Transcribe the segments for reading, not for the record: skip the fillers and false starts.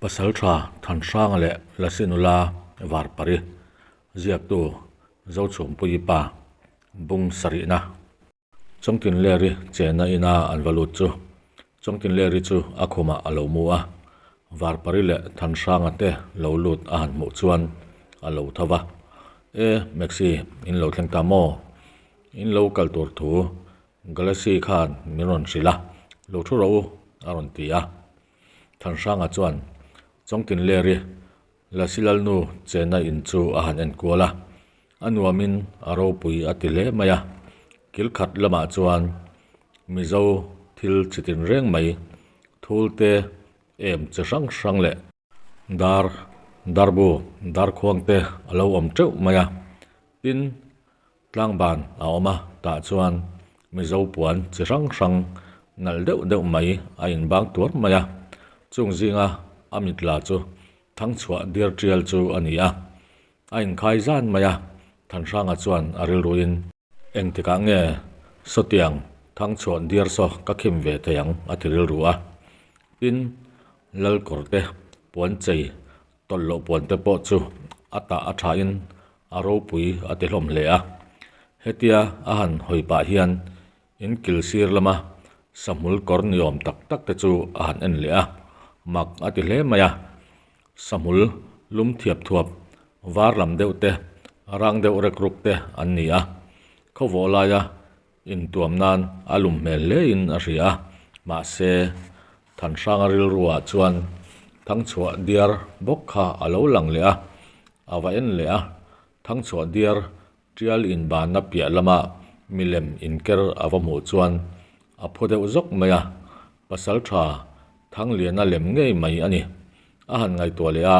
Pasaltha Thanhranga leh Lasi nula Varpari ziaktu Zochhumpuii pa bung sarihna Chawngtinleri chenna ina an va lut chu Chawngtinleri chu a khumah a lo mu a, Varpari leh Thanhranga te lo lut a han hmuh chuan a lo tho va, E Maxi, in lo thleng ta maw? In lo kal tur thu Galaxy khan min rawn hrilh a, lo thu rawh u a rawn ti a. Thanhranga chuan Chawngtinleri Lasilalnu chenna in chu a han enkual a, a nuamin a ropui a ti hle mai a. Kil khat lamah chuan Mizo thil chi tinreng mai, thul te, em chi hrang hrang leh dar, darbu, darkhuang te a lo awm teuh mai a. Tin, Tlangban a awm a, tah chuan Mizo puan chi hrang hrang nalh deuh deuh mai a inbang tuar mai a, chung zinga a mit la chu Thangchhuah diar tial chu a ni a, a inkhai zan mai a, Thanhranga chuan a rilruin, Engtikah nge sawtiang Thangchhuah diar saw ka khim ve thei ang a ti rilru a, tin Lalkawr te puan chei tawlh loh puan te pawh chu a tah a thain a ropui a ti hlawm hle a. Hetia a han hawi pah hian in kil sir lama sahmul kawr ni awm tak tak te chu a han en leh a, mak a ti hle mai a. Sahmul lum thiap thuap var lam deuh te, rang deuh rek ruk te an ni a. Khawvawh laia Intuam nan a lum hmel hle in a hria a, mahse Thanhranga rilruah chuan Thangchhuah diar bawk kha a lo lang leh a, a va en leh a, Thangchhuah diar tial inbanna piah lama milem inker a va hmuh chuan a phu deuh zawk mai a, Pasaltha Thangliana lem ngei mai a ni. A han ngaihtuah leh a,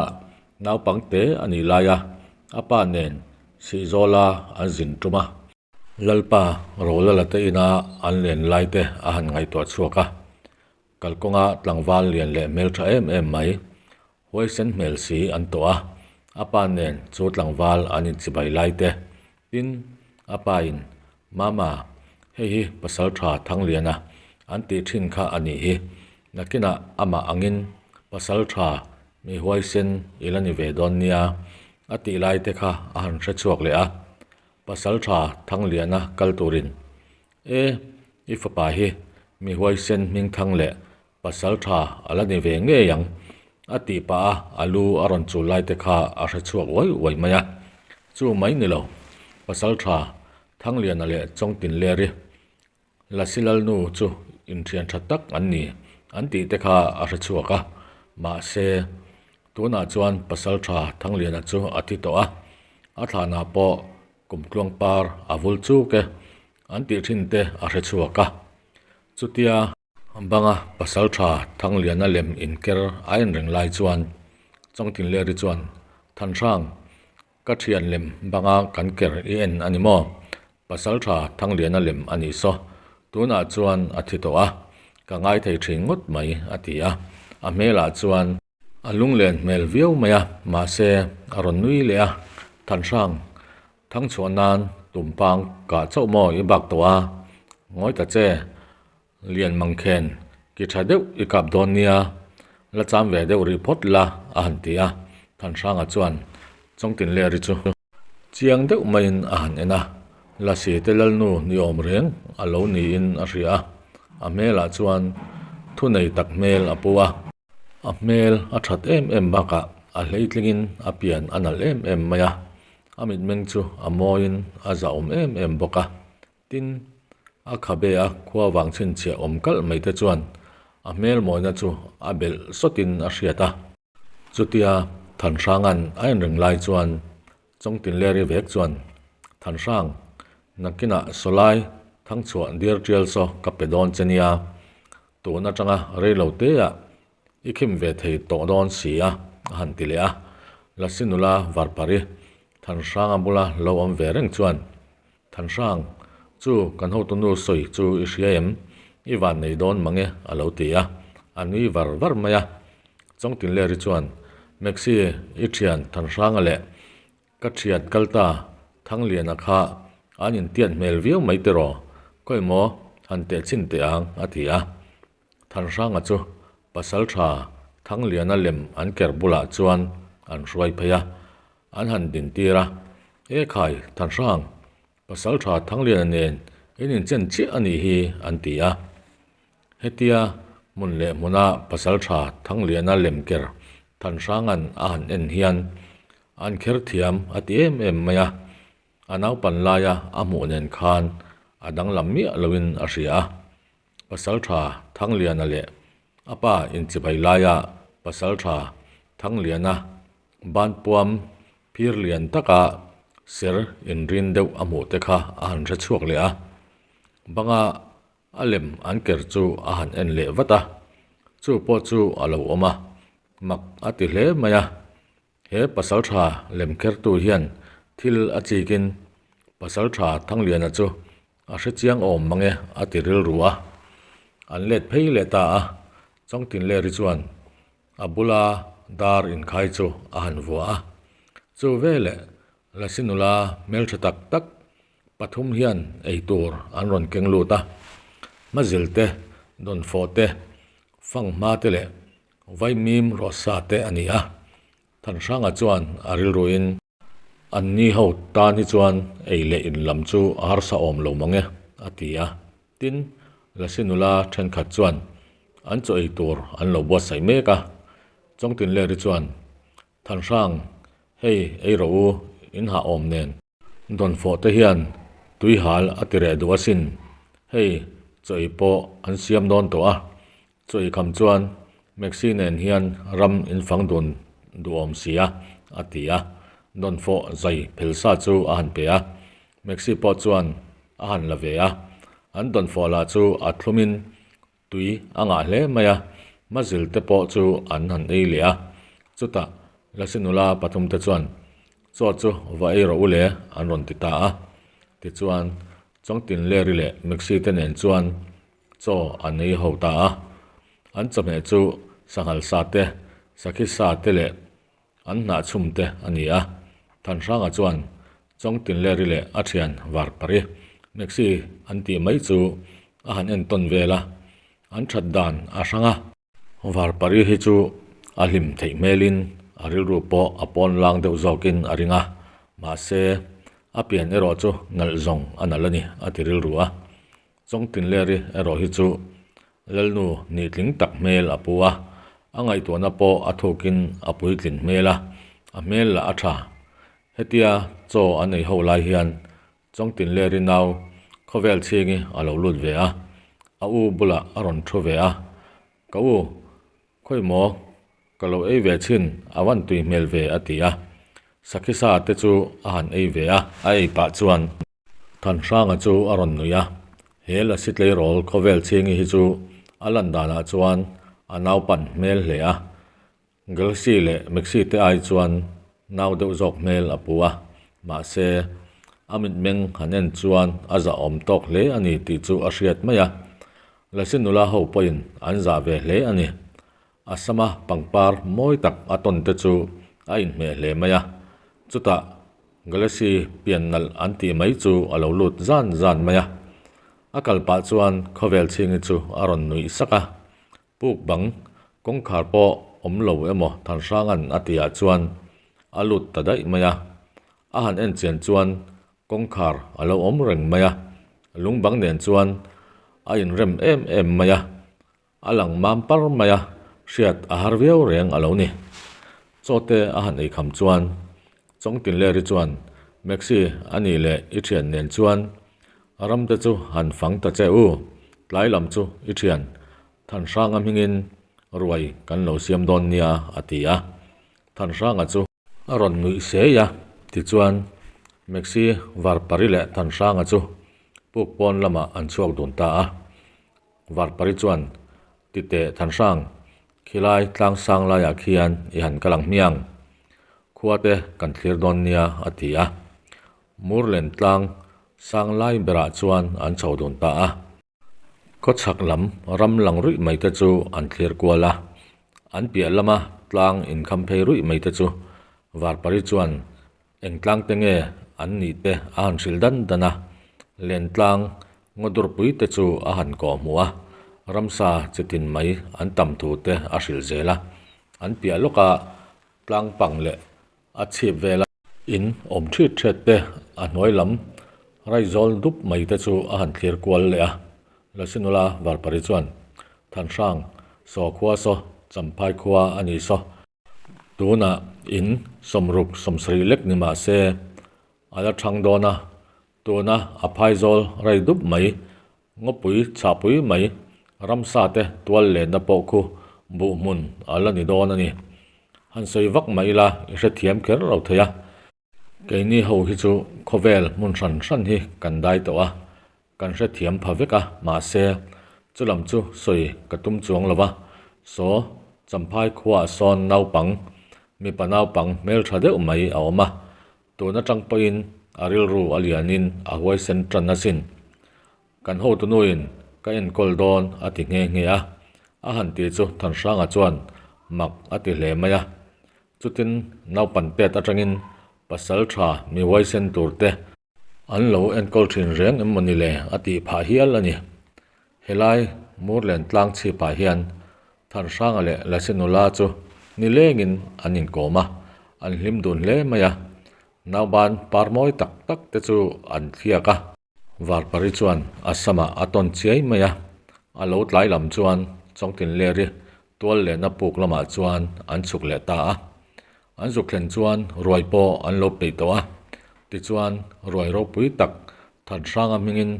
naupang te a nih laia a pa nen Sihzawla an zin tum a. Lalpa Rolala te ina an len lai te a han ngaihtuah chhuak a, kalkawnga tlangval lian leh hmeltha em em mai, huaisen hmel si an tawh a, a pa nen chu tlangval an inchibai lai te, tin, a pa in, Mama, hei hi Pasaltha Thangliana an tih thin kha a nih hi, nakinah amah angin Pasaltha mi huaisen i la ni ve dawn nia a tih lai te kha a han hre chhuak leh a. Pasaltha Thangliana kal turin, E, i fapa hi mi huaisen hmingthang leh pasaltha a la ni ve ngei ang, a tih pah a, a lu a rawn chul lai te kha a hre chhuak uai uai mai a. Chu mai ni lo, Pasaltha Thangliana leh Chawngtinleri Lasilalnu chu inthian tha tak an ni an tih te kha a hre chhuak a, mahse tunah chuan Pasaltha Thangliana chu a thi tawh a, a thlanah pawh kumtluang par a vul chuk e an tih thin te a hre chhuak a. Chutia banga Pasaltha Thangliana lem inker a en reng lai chuan Chawngtinleri chuan Thanhrang Ka thian lem banga kan ker i en a ni maw? Pasaltha Thangliana lem a nih saw. Tunah chuan a thi tawh a, ka ngai thei thin ngawt mai a ti a. A hmelah chuan a lunglen hmel viau mai a, mahse a rawn nui leh a, Thanhrang, Thangchhuah nan tumpang kah chauh maw i bak tawh a? Ngawi ta che. Lian Mangkhen, ki tha deuh i kap dawn nia, la cham ve deuh rih phawt la, a han ti a. Thanhranga chuan Chawngtinleri chu chiang deuh maiin a han en a, Lasi te lalnu ni awm reng a lo niin a hria a, a hmelah chuan thunei tak hmel a pu a. A hmel a that em em bakah a hleitlingin a pian a nalh em em mai a, a mitmeng chu a mawiin a zahawm em em bawk a. Tin, a khabe a khua vang chhinchhiah awm kalh mai te chuan a hmel mawina chu a belh sawtin a hriat a. Chutia Thanhranga'n a inring lai chuan Chawngtinleri vek chuan, Thanhrang, nakinah sawlai thangchhuah diar tial saw ka pe dawn che nia, tun atanga reilo teah i khim ve thei tawh dawn si a, a han ti leh a. Lasi nula Varpari Thanhranga bula lo awm ve reng chuan, Thanhrang, chu kan hotunu sawi chu i hria em? I van nei dawn mang e, a lo ti a. A nui var var mai a. Chawngtinleri chuan, Maxi, i thian Thanhranga leh ka thian kal ta Thangliana kha an intiat hmel viau mai tiraw? Khawi maw, han teh chhin teh ang, a ti a. Thanhranga chu pasal tha Thangliana lem an ker bulah chuan an hruai phei a, an han dintir a, E khai, Thanhrang, Pasaltha Thangliana nen in inchen chiah a nih hi, an ti a. Hetia hmun leh hmuna Pasaltha Thangliana lem ker Thanhranga'n a han en hian an kher thiam a ti em em mai a. A naupan laia a hmuh nen khan a danglam miah loin a hria a. Pasaltha Thangliana leh a pa inchibai laia Pasaltha Thangliana banpuam phir lian taka ser inrin deuh a hmuh te kha a han hre chhuak leh a. Banga a lem an ker chu a han en leh vat a, chu pawh chu a lo awm a, mak a ti hle mai a. He pasaltha lem khertu hian thil a chikin pasaltha Thangliana chu a hre chiang awm mang e a ti rilru a. An let phei leh ta a, Chawngtinleri chuan a bula dar inkhai chu a han vua a. Chu veleh Lasi nula hmeltha tak tak pathum hian eitur an rawn keng lut a. Hmazil te, dawnfawh te, fanghma te leh Vaimim rawhsa te a ni a, Thanhranga chuan a rilruin, An ni ho tan hi chuan ei leh in lam chu a harsa awm lo mang e, a ti a. Tin, Lasi nula thenkhat chuan an chaw ei tur an lo buatsaih mek a. Chawngtinleri chuan, Thanhrang, hei ei rawh u, in hah awm nen. Dawnfawh te hian tui hal a ti reh duh asin, hei chaw ei pawh an siam dawn tawh a, chaw ei kham chuan Maxi nen hian ram in fang dun duhawm si a, a ti a, dawnfawh zai phel sa chu a han pe a, Maxi pawh chuan a han la ve a, an dawnfawh lah chu a thlumin Tui a ngah hle mai a, mazil te pawh chu an han ei leh a. Chutah Lasi nula pathum te chuan, Chaw chu va ei rawh u le, an rawn ti ta a. Tichuan, Chawngtinleri leh Mixi te nen chuan chaw an ei ho ta a. An chawhmeh chu sanghal sa te, sakhi sa te leh an hnah chhum te a ni a. Thanhranga chuan Chawngtinleri leh a thian Varpari, Maxi an tih mai chu a han entawn vel a, an that dan a hrang a. Varpari hi chu a hlim theih hmelin a rilru pawh a pawn lang deuh zawkin a ring a, mahse a pian erawh chu nalh zawng a nalh a ni a ti rilru a. Chawngtinleri erawh hi chu Lalnu nitling tak hmel a pu a, a ngaihtuahna pawh a thukin a puitlin hmel a, a hmel lah a tha. Hetia chaw an ei ho lai hian Chawngtinleri nau khawvel chhingi a lo lut ve a, a u bulah a rawn thu ve a, Ka u, khawi maw? Ka lo ei ve chhin, a van tui hmel ve a ti a. Sakhi sa te chu a han ei ve a, a ei pah chuan. Thanhranga chu a rawn nui a, he lasi tleirawl khawvel chhingi hi chu a lan danah chuan a naupan hmel hle a, Galaxy leh Maxi te ai chuan nau deuh zawk hmel a pu a, mahse a mitmeng han en chuan a zahawm tawk hle a ni tih chu a hriat mai a, lasi nula ho pawhin an zah ve hle a ni. A sama pangpar mawi tak a tawn te chu a inhmeh hle mai a, chutah Galaxy pian nalh an tih mai chu a lo lut zan zan mai a. A kal pah chuan khawvel chhingi chu a rawn nuih sak a, puk bang kawngkhar pawh awm lo emaw Thanhranga'n a tihah chuan a lut ta daih mai a. A han en chian chuan kawngkhar a lo awm reng mai a, lung bang nen chuan a inrem em em mai a. A lang mam par mai a, hriat a har viau reng a lo ni. Chawte a han ei kham chuan Chawngtinleri chuan, Maxi, a nih leh i thian nen chuan ramte chu han fang ta che u, tlai lam chu i thian Thanhranga hmingin ruai kan lo siam dawn nia, a ti a. Thanhranga chu. A rawn nuih sei a, tichuan Maxi Varpari leh Thanhranga chu puk pawn lamah an chhuak dun ta a. Varpari chuan, Titeh Thanhrang, khilai tlang sang laiah khian i han kal ang hmiang. Khua te kan thlir dawn nia, a ti a. Murlen tlang sang lai berah chuan an chho dun ta a. Khawchhak lam ram lang ruih mai te chu an thlir kual a. An piah lama tlang inkham phei ruih mai te chu Varpari chuan Eng tlang te nge an nih te a han hrilh dan dan a, Lentlang ngawdurpui te chu a han kawh hmuh a, ramsa chitin mai an tam thu te a hrilh zel a. An piah lawka tlang pang leh a chhip vela in awm thit thet te a hnuai lam raizawl dup mai te chu a han thlir kual leh a. Lasinula Varpari chuan, Thanhrang, saw khua saw, Champhai khua a ni saw. Tunah in sawmruk sawmsarih lek ni mah se a la thang dawn a, tuna a phaizawl rai dup mai, ngawpui chhahpui mai, ramsa te tual lenna pawh khu buh hmun a la ni dawn a ni. Han sawi vak mah ila i hrethiam kher lo thei a. Keini ho hi chu khawvel hmun hran hran hi kan dai tawh a, kan hrethiam pha vek a, mahse chulam chu sawi ka tum chuang lo va, saw Champhai khuaah sawn naupang, mipa naupang hmeltha deuh mai a awm a, tun atang pawhin a rilru a lianin a huaisen tan asin. Kan hotunuin ka enkawl dawn a ti nghe nghe a, a han ti chu Thanhranga chuan mak a ti hle mai a. Chutin naupan pet atangin pasal tha mi huaisen tur te an lo enkawl thin reng em mawni le a tih phah hial a ni. Helai Murlen tlang chhipah hian Thanhranga leh Lasinula chu nilengin an inkawm a, an hlim dun hle mai a. Nauban par mawi tak tak te chu an thliak a. Varpari chuan a samah a tawn chiai mai a, a lo tlai lam chuan Chawngtinleri tual lehna puk lamah chuan an chhuk leh ta a. An zuk thlen chuan ruai pawh an lo peih tawh a, tichuan ruai ropui tak Thanhranga hmingin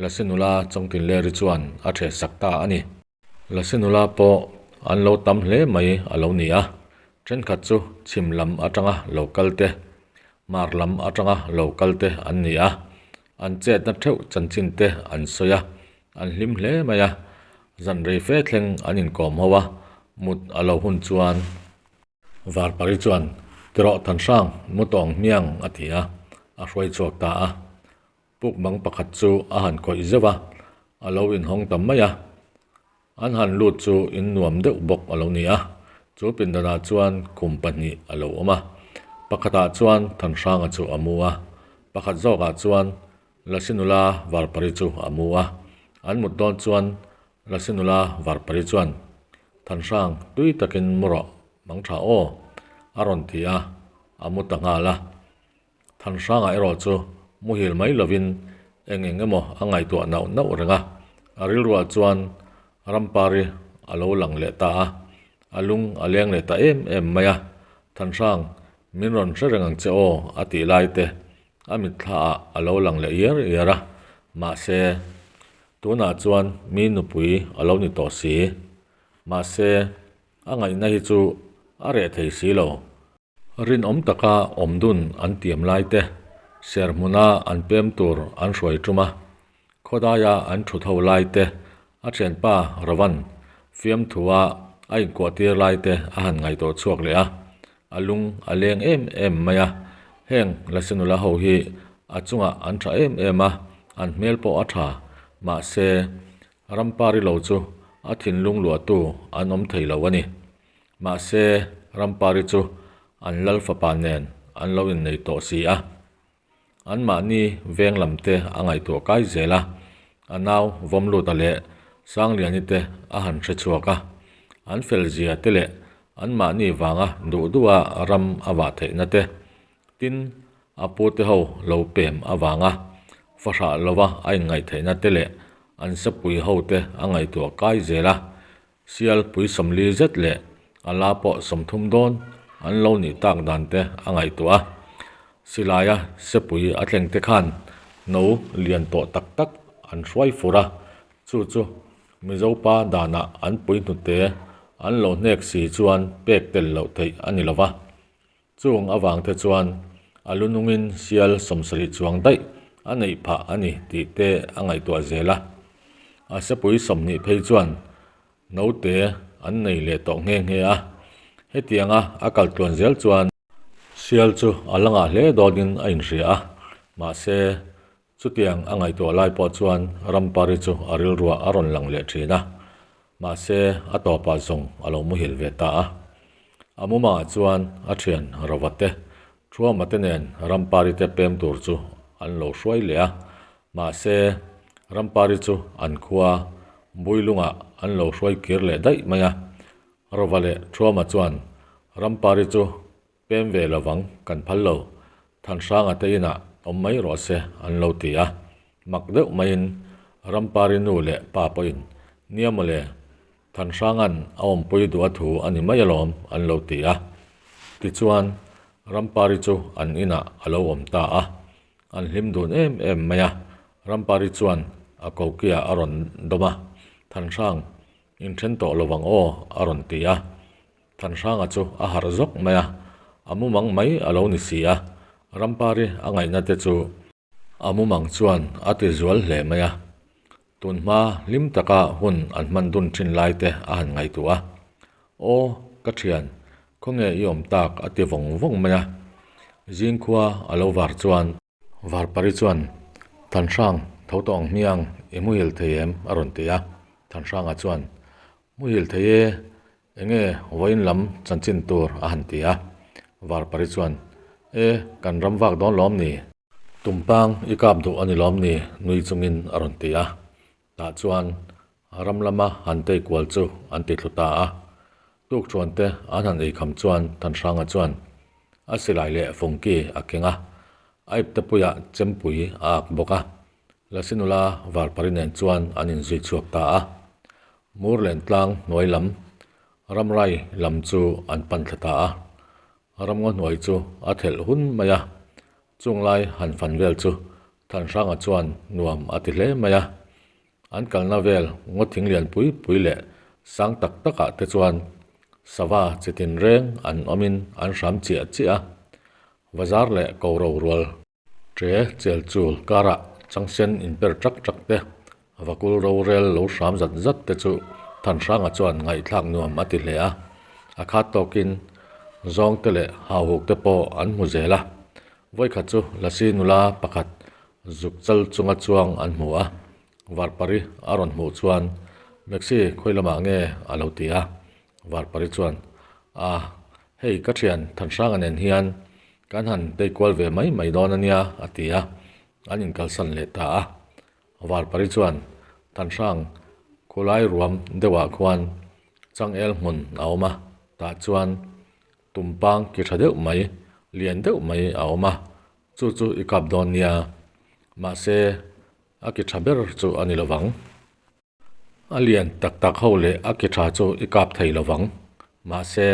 Lasi nula Chawngtinleri chuan a ṭheh sak ta a ni. Lasi nula pawh an lo tam hle mai a lo ni a, thenkhat chu chhim lam atanga lo kal te, Hmar lam atanga lo kal te an ni a, an chetna theuh chanchin te an sawi a, an hlim hle mai a, zan rei fe thleng an inkawm ho a, mut a lo hun chuan Varpari chuan Tirawh Thanhrang mu tawng hmiang a ti a, a hruai chhuak ta a. Puk bang pakhat chu a han khawih zeuh a, a lo inhawng ta mai a. An han lut chu in nuam deuh bawk a lo ni a, chu pindanah chuan khum pahnih a lo awm a. Pakhatah chuan Thanhranga chu a mu a, pakhat zawkah chuan Lasi nula Varpari chu a mu a. An mut dawn chuan Lasi nula Varpari chuan, Thanhrang, tui takin mu rawh, mang tha aw, a rawn ti a, a mu ta nghal a. Thanhrangah erawh chu muhil mai lovin eng eng emaw a ngaihtuah nauh nauh reng a, a rilruah chuan rampari a lo lang leh ta a, a lung a leng leh ta em em mai a, Thanhrang, min rawn hre reng ang che aw a tih lai te a mitthlaah a lo lang leh iar iar a, mahse tunah chuan mi nupui a lo ni tawh si, mahse a ngaihna hi chu a reh thei si lo. Rinawm taka awm dun an tiam lai te, ser hmuna an pem tur an hruai tum a, khawdaia an thut ho lai te, a thianpa Ravan fiamthua a inkuahtir lai te a han ngaihtuah chhuak leh a, a lung a leng em em mai a. Heng Lasi nula ho hi a chungah an tha em em a, an hmel pawh a tha, mahse rampari lo chu a thinlung luahtu an awm thei lo a ni. Mahse, Rampari chu an lal fapa nen an lo innei tawh si a. Anmahni veng lam te a ngaihtuah kai zel a, a nau Vawmluta leh Sangliani te a han hre chhuak a. An fel zia te leh anmahni vanga duh duha ram a vah theihna te, tin a pute ho lo pem avanga fahrah lova a inngaihtheihna te leh an sepui ho te a ngaihtuah kai zel a. Sial pui 40 zet leh a la pawh 30 dawn an lo nih tak dan te a ngaihtuah a. Silaia sepui a thleng te khan no lian tawh tak tak an hruai fur a, chu chu Mizopa danah an pui hnute an lo hnek si chuan pek tel loh theih a ni lo va. Chung avang te chuan a lu nungin sial 70 chuang daih a neih phah a ni tih te a ngaihtuah zel a. A sepui 20 phei chuan naute an nei leh tawh nghe nghe a. Hetianga a kal tluan zel chuan sial chu a la ngah hle dawnin a inhria a, mahse chutiang a ngaihtuah lai pawh chuan Rampari chu a rilruah a rawn lang leh thin a. Mahse a tawpah zawng a lo muhil ve ta a. A mumangah chuan a thian Rova te, Thuama te nen Rampari te pem tur chu an lo hruai leh a. Mahse, Rampari chu an khua Builungah an lo hruai kir leh daih mai a. Rova leh Thuama chuan Rampari chu pem ve lovang kan phal lo, Thanhranga te inah awm mai rawh se an lo ti a. Mak deuh maiin Rampari nu leh pa pawhin Nia mawle, Thanhranga'n a awmpui duh a thu a ni mai alawm an lo ti a. Tichuan Rampari chu an inah a lo awm ta a. An hlim dun em em mai a, Rampari chuan a kokiah a rawn dawm a, Thanhrang, inthen tawh lovang aw a rawn ti a. Thanhranga chu a harh zawk mai a, a mumang mai a lo ni si a, Rampari a ngaihna te chu a mumang chuan a ti zual hle mai a. Tunhma hlim taka hun an hman dun thin lai te a han ngaihtuah a, Aw, ka thian, khawnge i awm tak a ti vawng vawng mai a. Zingkhua a lo var chuan. Varpari chuan, Thanhrang, tho tawh ang hmiang, i muhil thei em? a rawn ti a. Thanhranga chuan, Muhil thei e, enge vawiin lam chanchin tur a han ti a. Varpari chuan, E, kan ram vak dawn lawm ni? Tumpang i kap duh a ni lawm ni? nui chungin a rawn ti a. Tah chuan ram lama han tei kual chu an ti thlu ta a. Tukṭhuan te an han ei kham chuan Thanhranga chuan a silai leh fungki a keng a, a iptepuiah chempui a ak bawk a. Lasi nula Varpari nen chuan an inzui chhuak ta a. Murlen tlang hnuai lam, ramrai lam chu an pan thla ta a. Ramngaw hnuai chu a thelh hun mai a, chung lai han fan vel chu Thanhranga chuan nuam a ti hle mai a. An kalna vel ngaw thing lian pui pui leh sang tak takah te chuan sava chi tinreng an awmin an hram chiah chiah a, bazar leh ko ro rual. Ṭe chel chul karah changsen inper ṭak ṭak te, vakul rorel lo hram zat zat te chu Thanhranga chuan ngaihthlak nuam a ti hle a. A khat tawkin zawngte leh hauhuk te pawh an hmu zel a. Vawikhat chu Lasi nula pakhat zuk chal chunga chuang an hmu a, Varpari a rawn hmuh chuan Maxi khawi lamah nge a lo ti a. Varpari chuan, A, hei ka thian Thanhranga nen hian kan han tei kual ve mai mai dawn a nia, a ti a, an inkalsan leh ta a. Varpari chuan Thanhrang khulai ruam deuhah khuan changel hmun a awm a, tah chuan tumpang ki tha deuh mai, lian deuh mai a awm a, chu chu i kap dawn nia, mahse a ki tha ber chu a ni lovang. A lian tak tak ho leh a ki tha chu i kap thei lovang. Mahse,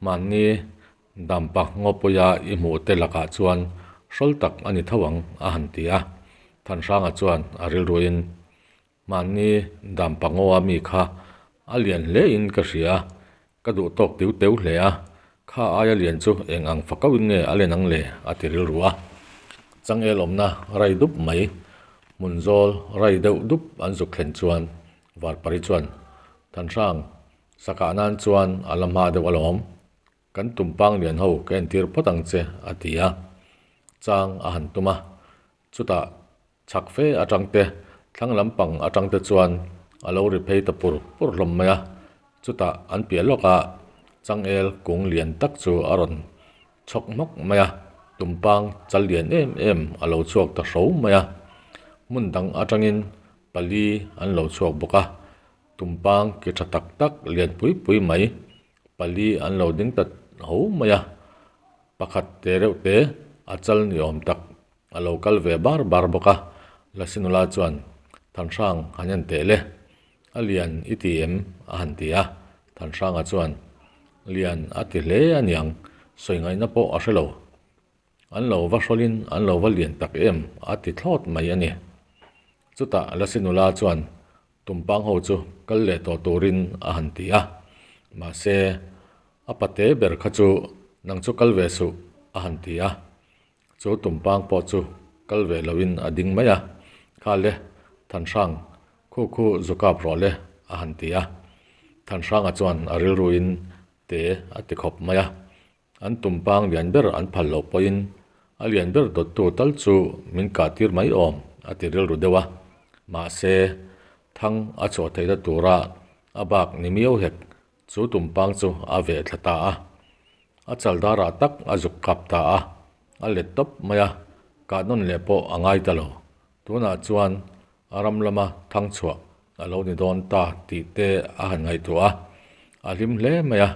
mahni dampa ngawpuia i hmuh te lakah chuan hrawl tak a ni tho ang, a han ti a. Thanhranga chuan a rilruin, Mahni dampa ngawa mi kha a lian hle in ka hria a, ka duh tawk tiu teu hle a, kha aia lian chu eng ang fakauin nge a len ang le? a ti rilru a. Changel awmna rai dup mai, hmun zawl rai deuh dup an zuk thlen chuan Varpari chuan, Thanhrang, sakah nan chuan a la hma deuh alawm. Kan tumpang lian ho ka entir phawt ang che, a ti a. Chang a han tum a, chutah Chhak fe atang te, thlang lampang atang te chuan a lo ri phei ta pur pur hlawm mai a, chutah an piah lawkah changel kung lian tak chu a rawn chhawk hmawk mai a, tumpang chal lian em em a lo chhuak ta hro mai a, hmun dang atangin pali an lo chhuak bawk a, tumpang ki tha tak tak lian pui pui mai pali an lo ding ta ho mai a, pakhat te reuh te a chal ni awm tak. A lo kal ve bar bar bawk a, Lasi nula chuan, Thanhrang han en teh le, a lian i ti em? a han ti a. Thanhranga chuan, Lian a ti hle a niang, sawi ngaihna pawh a hre lo. An lo va hrawlin an lo va lian tak em a ti thlawt mai a ni. Chutah Lasi nula chuan Tumpang ho chu kal leh tawh turin a han ti a, mahse a pate ber kha chu nang chu kal ve suh a han ti a. Chu tumpang pawh chu kal ve loin a ding mai a, Kha le, Thanhrang, khu khu zu kap rawh le, a han ti a. Thanhranga chuan a rilruin te a ti khawp mai a. An tumpang lian ber an phal loh pawhin a lian ber dawttu tal chu min kah tir mai awm, a ti rilru deuh a. Mahse, thang a chhuah theihna tura a bak ni miau hek Chu tumpang chu a veh thla ta a, a chal darah tak a zuk kap ta a, a let tawp mai a, kah nawn leh pawh a ngai ta lo. Tunah chuan a ram lama thang chhuah a lo ni dawn ta tih te a han ngaihtuah a. A hlim hle mai a,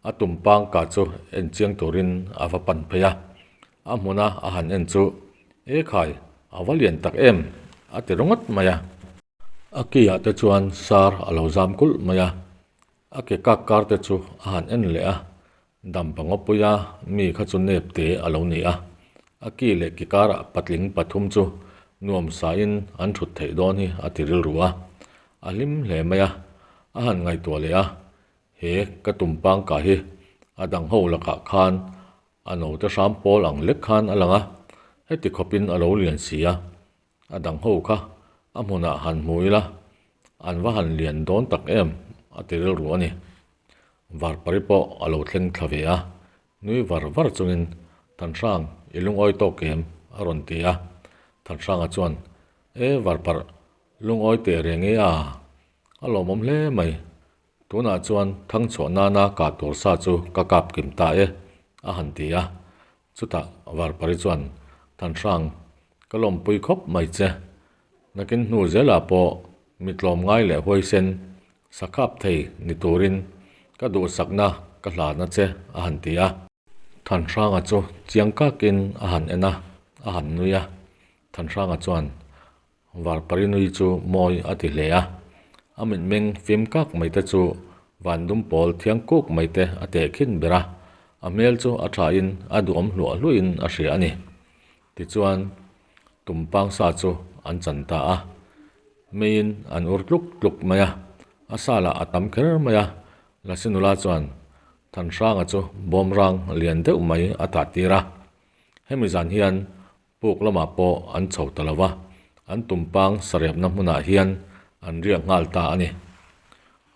a tumpang kah chu en chiang turin a va pan phei a. A hmuna a han en chu, E khai, a va lian tak em? a ti ringawt mai a. A ki-ah te chuan sar a lo zam kulh mai a, a ke kak kar te chu a han en leh a, Dampa ngawpuia mi kha chu nep te a lo ni a, a ki leh ki karah patling pathum chu nuam sain an thut theih dawn hi a ti rilru a, a hlim hle mai a, a han ngaihtuah leh a, he ka tumpang kah hi a dang ho lakah khan a note hram pawl ang lek khan a lang a, heti khawpin a lo lian si a, a dang ho kha a hmunah han hmu ila an va han lian dawn tak em a ti rilru a ni. Varpari pawh a lo thleng thla ve a, nui var var chungin Thanhrang i lungawi tawk em? a rawn ti a. Thanhranga chuan E Varparh, lungawi teh reng e a, a lawmawm hle mai. Tunah chuan thangchhuah nana kah tur sa chu ka kap kim ta e, a han ti a. Chutah Varpari chuan, Thanhrang, ka lawmpui khawp mai che. Nakin hnu zelah pawh mi tlawm ngai leh huaisen sa khap thei ni turin ka duhsakna ka hlan a che, a han ti a. Thanhranga chu chiang kakin a han en a, a han nui a. Thanhranga chuan, Varpari nui chu mawi a ti hle a, a mitmeng fim kak mai te chu van dum pawl thiang kuk mai te a teh khin ber a, a hmel chu a thain a duhawm hluah hluahin a hria a ni. Tichuan, tumpang sa chu an chan ta a, meiin an ur tluk tluk mai a, a sa lah a tam kher mai a, Lasi nula chuan Thanhranga chu bawmrang lian deuh mai a tah tir a, hemi zan hian Puk lamah pawh an chho ta lo va, an tumpang sarepna hmunah hian an riak nghal ta a ni.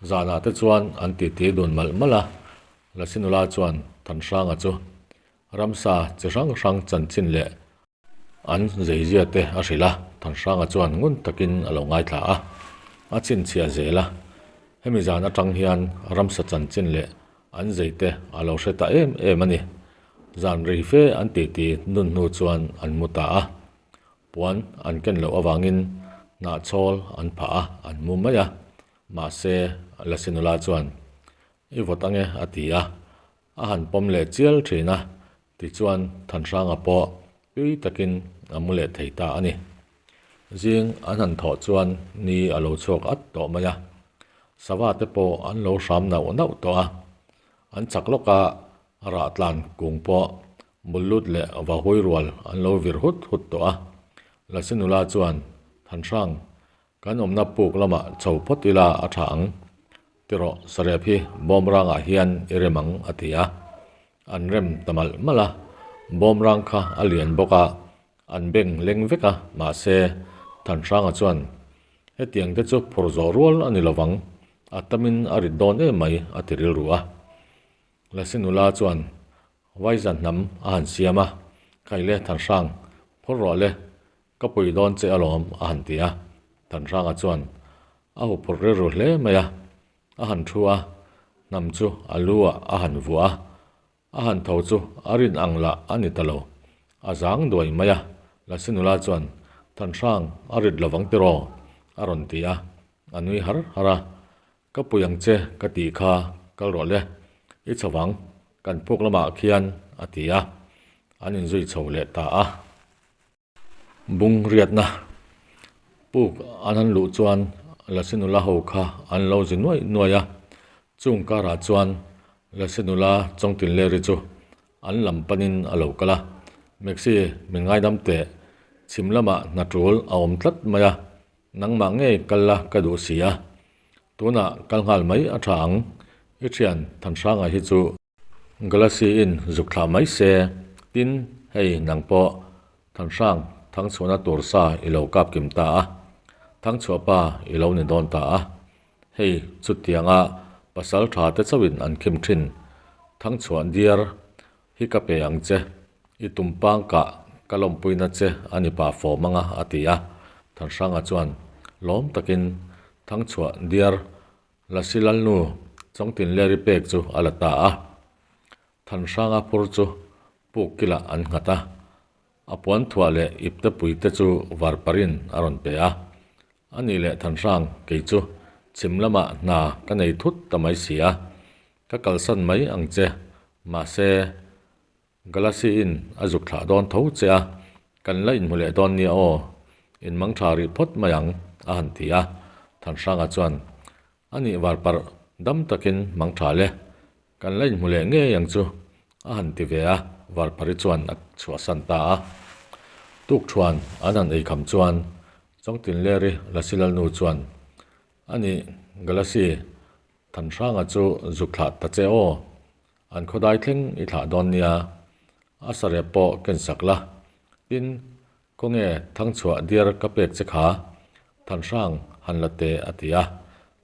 Zanah te chuan an titi dun malh malh a, Lasi nula chuan Thanhranga chu ramsa chi hrang hrang chanchin leh an zeizia te a hrilh a, Thanhranga chuan ngun takin a lo ngaithla a, a chhinchhiah zel a. Hemi zan atang hian ramsa chanchin leh an zeite a lo hre ta em em a ni. Zan rei fe an titi nun hnu chuan an mu ta a, puan an ken loh avangin hnahchhawl an phah a, an mu mai a. Mahse, Lasi nula chuan, I vawt ange a ti a, a han pawm leh chial thin a, tichuan Thanhranga pawh tui takin a mu leh thei ta a ni. Zing an han thawh chuan ni a lo chhuak at tawh mai a, sava te pawh an lo hram nauh nauh tawh a, an chak lawk a, Rah tlan kung pawh Bullut leh Vahui rual an lo vir hut hut tawh a. Lasi nula chuan, Thanhrang, kan awmna puk lamah chho phawt ila a tha ang. Tirawh, sarep hi bawmrangah hian i rem ang, a ti a. An rem ta malh malh a. Bawmrang kha a lian bawk a, an beng leng vek a, mahse, Thanhranga chuan, Hetiang te chu phur zawh rual a ni lovang, a tamin a rit dawn em mai, a ti rilru a. Lasi nula chuan Vaiza hnam a han siam a, Kaile Thanhrang, phur rawh le, ka pui dawn che alawm a han ti a. Thanhranga chuan a huphurh rilru hle mai a, a han thu a, hnam chu a lu ah a han vuah a, a han tho chu a rin ang lah a ni ta lo, a zang duai mai a. Lasi nula chuan Thanhrang a rit lovang tiraw? a rawn ti a, a nui har har a. Ka pui ang che ka tih kha kal rawh le, i chho vang, kan puk lamah khian a ti a, an inzui chho leh ta a. Bung riatna puk an han luh chuan Lasi nula ho kha an lo zi nuaih nuaih a, chung karah chuan Lasi nula Chawngtinleri chu an lam panin a lo kal a, Maxi min ngaidam teh, chhim lamah hna tul a awm tlat mai a, Nangmah ngei kal la ka duh si a, tunah kal nghal mai a tha ang, i thian Thanhranga hi chu Galaxy in zuk thlah mai se, tin hei nang pawh Thanhrang thangchhuahna tur sa i lo kap kim ta a, thangchhuah pa i lo ni dawn ta a, hei chutianga pasal tha te chauhin an khim thin thangchhuah diar hi ka pe ang che, i tumpang kah ka lawmpuina che a ni pah fawm anga a ti a. Thanhranga chuan lawm takin Thangchhuah diar Lasi Lalnu Chawngtinleri pek chu a la ta a. Thanhranga phur chu puk kilah an nghat a, a puan thuah leh iptepui te chu varparin a rawn pe a. A nih leh Thanhrang kei chu chhim lamah hna ka nei thut ta mai si a. Ka kalsan mai ang che, mahse, Galasi-in a zuk thlah dawn tho che a, kan la inhmu leh dawn nia aw, inmang tha rih phawt mai ang, a han ti a. Thanhranga chuan, A nih varparh dam takin mang tha le, kan la inhmu leh ngei ang chu, a han ti ve a, Varpari chuan a chhuahsan ta a. Tukthuan an han eikham chuan Chawngtinleri Lasilalnu chuan, A nih Galasi, Thanhranga chu zuk thlah ta che aw, an khawdai thleng i thlah dawn nia, a sarep pawh ken sak la. Tin, khawnge Thangchhuah diar ka pek che kha? Thanhrang han la teh a ti a.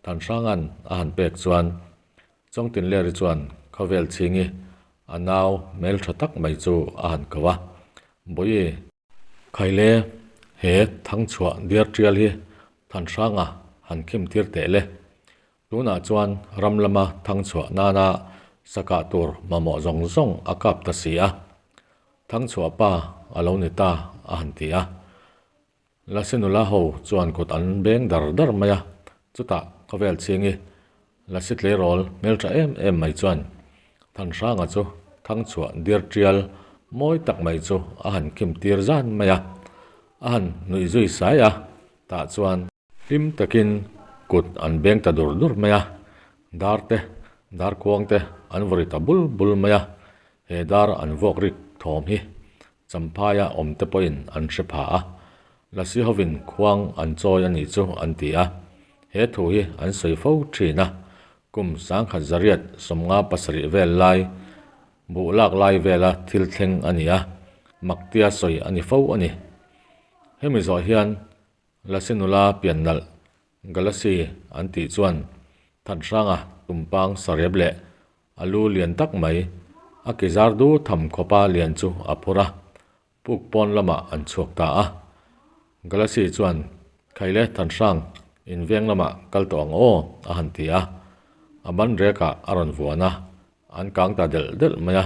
Thanhranga'n a han pek chuan Chawngtinleri chuan khawvel chhingi a nau hmeltha tak mai chu a han ko a, Bawihi, Khaile, he Thangchhuah diar tial hi Thanhranga han khim tir teh le. Tunah chuan ram lama Thangchhuah nana sa kah tur mamawh zawng zawng a kap ta si a. Thangchhuah pa a lo ni ta a han ti a. Lasi nula ho chuan kut an beng dar dar mai a, chutah khawvel chhingi Lasi tleirawl hmeltha em em mai chuan Thanhranga chu thangchhuah dir tial mawi tak mai chu a han khim tir zan mai a, a han nuih zui sai a, tah chuan hlim takin kut an beng ta dur dur mai a, dar te dar kuang te an vawri ta bul bul mai a, he dar an vuak rik thawm hi Champhaia awmte pawhin an hre pha a, Lasi hovin khuang an chawi a nih chu an ti a. He thu hi an sawi fo thin a, kum sangkhat zariat 57 vel lai buh lak lai vela thil thleng a ni a, maktia sawi a ni fo a ni. Hemi zawh hian Lasi nula pian nalh Galasi an tih chuan Thanhranga tumpang sarep leh A lu lian tak mai, a ke zar du tham khawpa lian chu a phur a, puk pawn lamah an chhuak ta a. Galasi chuan, Khaile Thanhrang, in veng lamah kal tawh ang aw, a han ti a. A ban rekah a rawn vuan a, an kang ta delh delh mai a.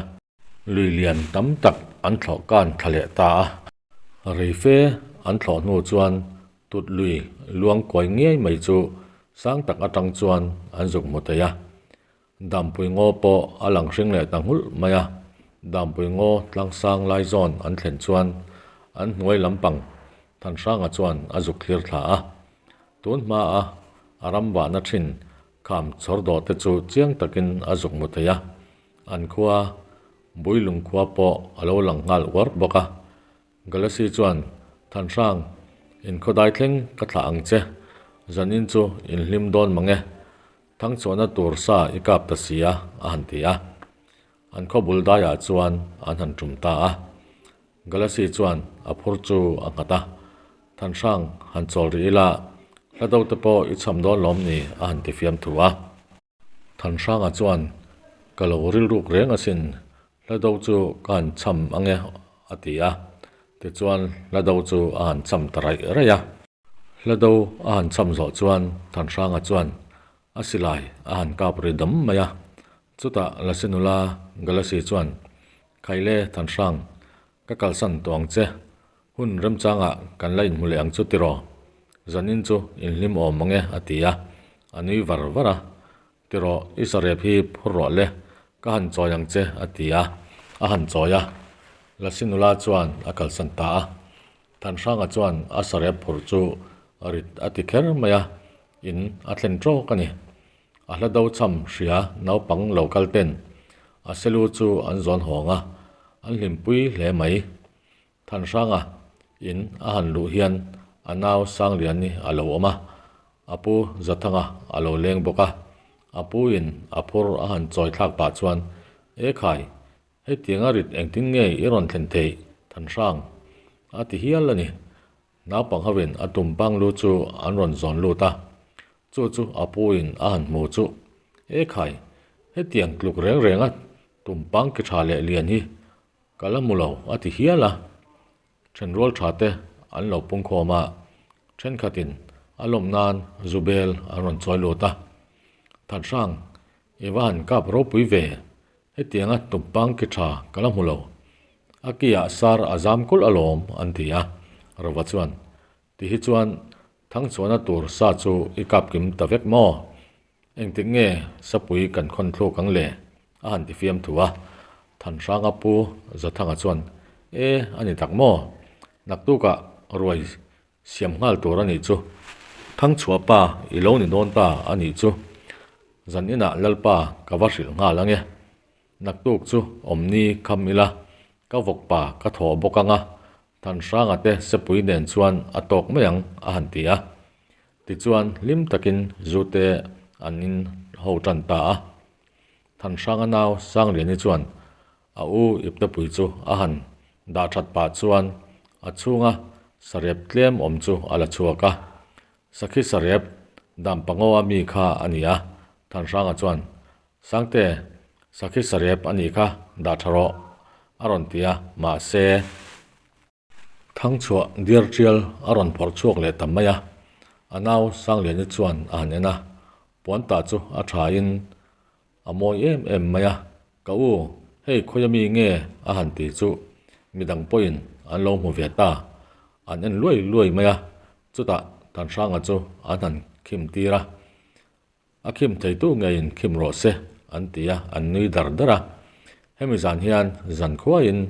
Lui lian tam tak an thlawh kan thla leh ta a. Reife an thlawh hnu chuan tut lui luang kuai ngiai mai chu sang tak atang chuan an zuk hmu thei a. Dampui ngaw pawh a lang hring leh ta nghulh mai a, Dampui ngaw tlangsang lai zawn an thlen chuan an hnuai lampang Thanhranga chuan a zuk thlir thla a. Tun hmaa a ram vahna thin kham chhawr dawh te chu chiang takin a zuk hmu thei a, an khua Builung khua pawh a lo lang nghal uar bawk a. Galasi chuan, Thanhrang, inkhawdai thleng ka thlah ang che. Zanin chu inhlim dawn mang e. Thangchhuahna tur sa i kap ta si a, a han ti a. An khaw bul daiah chuan an han tum ta a. Galasi chuan a phur chu a nghat a. Thanhrang, han chawl rih ila, hla do te pawh i cham dawn lawm ni, a han ti fiam thu a. Thanhranga chuan, Ka lo rilruk reng asin, hla do chu ka han cham ang e, a ti a. Tichuan, hla do chu a han cham ta raih raih a. Hla do a han cham zawh chuan Thanhranga chuan a silai a han kap ri dam mai a. Chutah Lasi nula Galasi chuan, Khaile Thanhrang, ka kalsan tawh ang che. Hun remchangah kan la inhmu leh ang chu tiraw? Zanin chu inhlim awm mang e a ti a, a nui var var a. Tiraw, i sarep hi phur rawh le, ka han chawi ang che a ti a, a han chawi a. Lasi nula chuan a kalsan ta a. Thanhranga chuan a sarep phur chu rit a ti kher mai a, in a thlen tawk a ni. A hla do cham hria naupang lo kal ten a selu chu an zawn hawng a, an hlimpui hle mai. Thanhranga in a han luh hian a nau Sangliani a lo awm a, a pu Zathanga a lo leng bawk a. A pu in a phur a han chawi thlak pah chuan, E khai, hetianga rit engtin nge i rawn thlen theih Thanhrang? a ti hial a ni. Naupang hovin a tumpang lu chu an rawn zawn lut a, chu chu a pu in a han hmu chu, E khai, hetiang tluk reng renga tumpang ki tha leh lian hi Ka la mu lo a ti hial a, thenrual tha te an lo pung khawm a, thenkhatin a lawm nan zu bel an rawn chawi lut a. Thanhrang, i va han kap ropui ve, hetianga tumpang ki tha ka la hmu lo. A ki ah sar a zam kulh alawm an ti a, Rova chuan, Ti hi chuan Thangchhuahna tur sa chu i kap kim ta vek maw? Engtik nge sapui kan khawn thluk ang le? a han ti fiam thu a. Thanhranga pu Zathanga chuan, E, a ni tak maw? Naktukah ruai siam nghal tur a nih chu. Thangchhuah pa i lo ni dawn ta a nih chu. Zan inah Lalpa ka va hrilh nghal ang e. Naktuk chu awmni kham ila, ka vawk pa ka thawh bawk ang a, Thanhranga te sepui nen chuan a tawk mai ang a han ti a. Tichuan hlim takin zu te an in ho tan ta a. Thanhranga nau Sangliani chuan a u iptepui chu a han dah that pah chuan a chhunga sarep tlem awm chu a la chhuak a. Sakhi sarep dam pangaw a mi kha a ni a, Thanhranga chuan, Sangte, sakhi sarep a nih kha, dah tha rawh, a rawn ti a, mahse, Thangchhuah diar tial a rawn phawrh chhuak leh ta mai a, a nau Sangliani chuan a han en a, puan tah chu a thain a mawi em em mai a, Ka u, hei khawia mi nge a han ti chu midang pawhin an lo hmu ve ta, an en luai luai mai a, chutah Thanhranga chu an han khim tir a, A khim theitu ngeiin khim rawh se an ti a, an nui dar dar a. Hemi zan hian zan khuaiin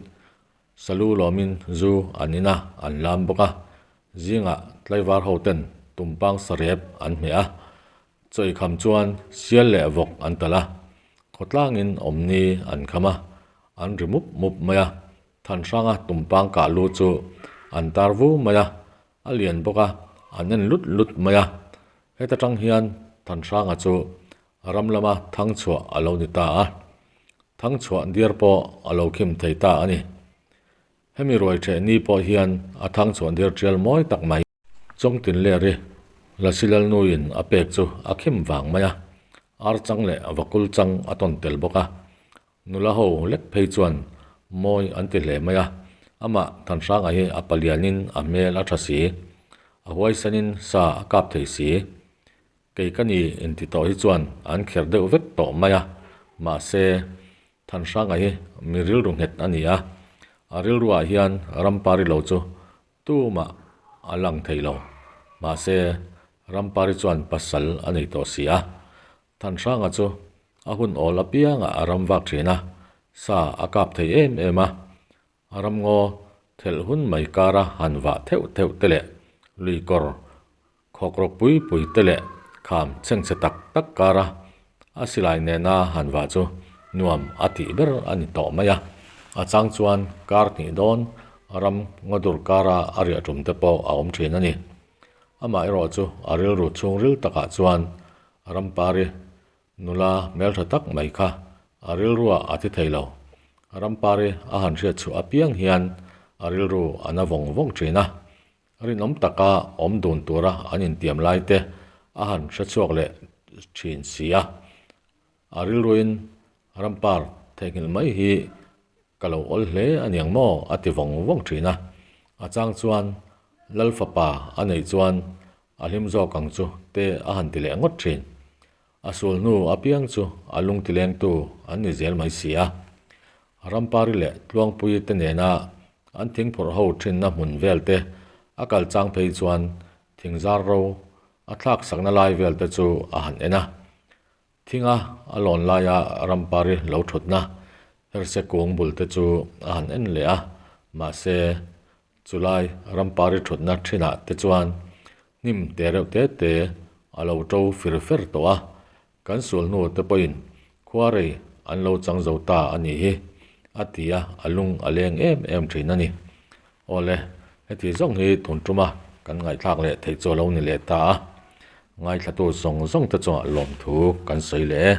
salu lawmin zu an in a, an lam bawk a. Zingah tlaivar ho ten tumpang sarep an hmeh a, chawi kham chuan sial leh vawk an talh a, khawtlangin awmni an kham a, an ri mup mup mai a. Thanhranga tumpang kah lu chu an tar vu mai a, A lian bawk a, an en lut lut mai a. Heta tang hian Thanhranga chu ram lama thangchhuah a lo ni ta a, thangchhuah diar pawh a lo khim thei ta a ni. Hemi ruai theh ni pawh hian a thangchhuah diar tial mawi tak mai. Chawngtinleri Lasilalnuiin a pek chu a khim vang mai a, ar chang leh vakul chang a tawn tel bawk a. Nula ho lek phei chuan mawi an ti hle mai a, amah Thanhranga hi a palianin a hmel a tha si, a huaisanin sa a kap thei si. Kei ka ni inti tawh hi chuan an kher deuh vek tawh mai a, mahse Thanhranga hi mi rilru nghet a ni a, a rilruah hian rampari lo chu tumah a lang thei lo, mahse rampari chuan pasal a nei tawh si a, Thanhranga chu a hun awl apiangah a ram vak thin a, sa a kap thei em em a. A ramngaw thelh hun mai kara han vah theuh theuh te leh lui kawr khawk rawk pui pui te leh kham chhengchhe tak tak kara a silai nena han vah chu nuam a tih ber a ni tawh mai a. A chang chuan kar hnih dawn ram ngaw dur kara a riah tum te pawh a awm thin a ni. Amah erawh chu a rilru chhungril takah chuan Rampari nula hmeltha tak mai kha a rilruah a thi thei lo. Rampari a han hriat chhuah apiang hian a rilru a na vawng vawng thin a. Rinawm taka awm dun tura an intiam lai te a han hre chhuak leh thin si a. A rilruin Rampar theihnghilh mai hi Ka lo awl hle a niang maw? a ti vawng vawng thin a. A chang chuan Lal fapa a neih chuan a hlim zawk ang chu te a han ti leh ngawt thin. A sul hnu apiang chu a lungtilengtu an ni zel mai si a. Rampari leh Tluangpui te nena an thingphawrh ho thinna hmun vel te a kal chang phei chuan thingzar ro a thlak sakna lai vel te chu a han en a. Thinga a lawn laia rampari lo thutna herse kung bul te chu a han en leh a, mahse chulai rampari thutna thinah te chuan hnim te reuh te te a lo to fir fer tawh a, kan sual hnu te pawhin khuarei an lo chang zo ta a nih hi a ti a, a lung a leng em em thin a ni. Awle, heti zawng hi tun tuma kan ngaihthlak leh theih chu a lo ni leh ta a, ngaithlatu zawng zawng te chungah lawmthu kan sawi leh e.